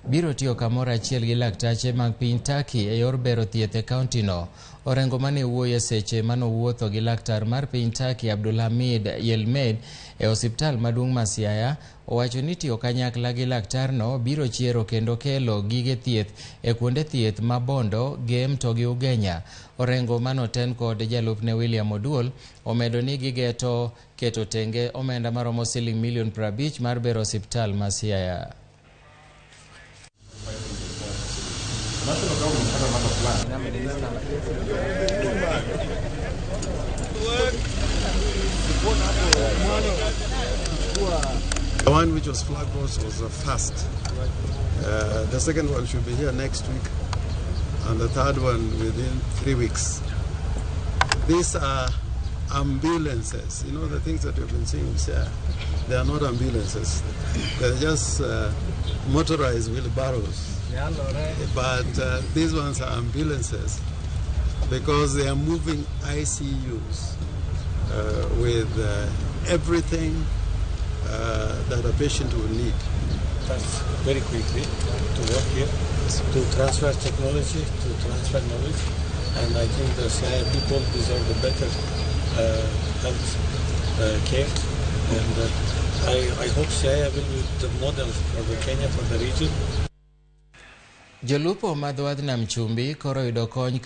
Biro tiyo kamoro achiel gi laktache mag piny Turkey e yor bero thieth e kauntino. Orengo mane wuoyo e seche manowuotho gi laktar mar piny Turkey Abdulhamid Yilmaz e osiptal maduong' ma Siaya owacho ni tiyo kanyakla gi laktarno biro chiero kendo kelo gige thieth e kuonde thieth ma Bondo, Gem to gi Ugenya. Orengo manoten kod jalupne William Oduol omedo ni gigeto keto tenge omenda maromo siling milion 50 mar bero osiptal ma Siaya. National government had another plan. The one which was flagged off was the first. The second one should be here next week, and the third one within 3 weeks. These are ambulances. You know, the things that you've been seeing here, they are not ambulances. They're just motorized wheelbarrows. But these ones are ambulances because they are moving ICUs with everything that a patient will need. That's very quickly to work here, to transfer technology, to transfer knowledge, and I think the Siaya people deserve a better health care, and I hope Siaya will be the model for the Kenya, for the region. Jolupo ma dho wadh nam chumbi koro yudo kony.